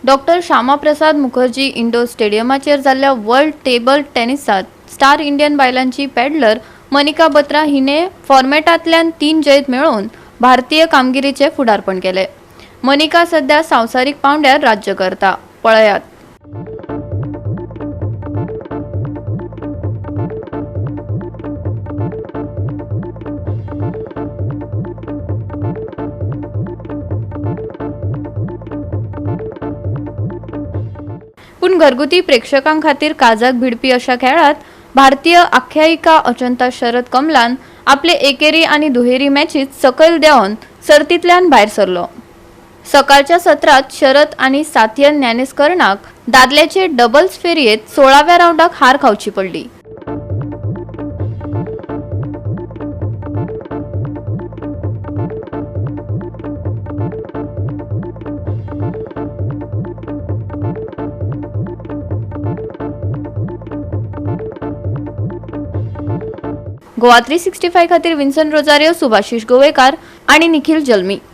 Doctor Shyama Prasad Mukherjee indoor स्टेडियमाचेर जाल्ल्या world table टेनिसात star Indian बायलांची peddler Manika Batra हिणे फॉर्मेटांतल्यान 3 जैत मेळोवन भारतीय कामगिरीचे फुडारपण केले. मनिका सध्या संवसारीक पांवड्यार राज्य करता. पळयात. पूण घरगुती प्रेक्षकां खातीर काजाक भिडपी अशा खेळात भारतीय आख्यायिका अचंता शरद कमलान आपले एकेरी आनी दुहेरी मॅचीत सकयल देंवन सर्तींतल्यान भायर सरलो. सकाळच्या सत्रात शरद आनी साथियन ज्ञानेस्करणाक दादल्याचे डबल्स फेरयेत 16व्या रावंडाक हार खावची पडली. गोवा 365 खातीर विन्सन रोजारियो, सुभाषिश गोवेकार आणि निखिल जल्मी.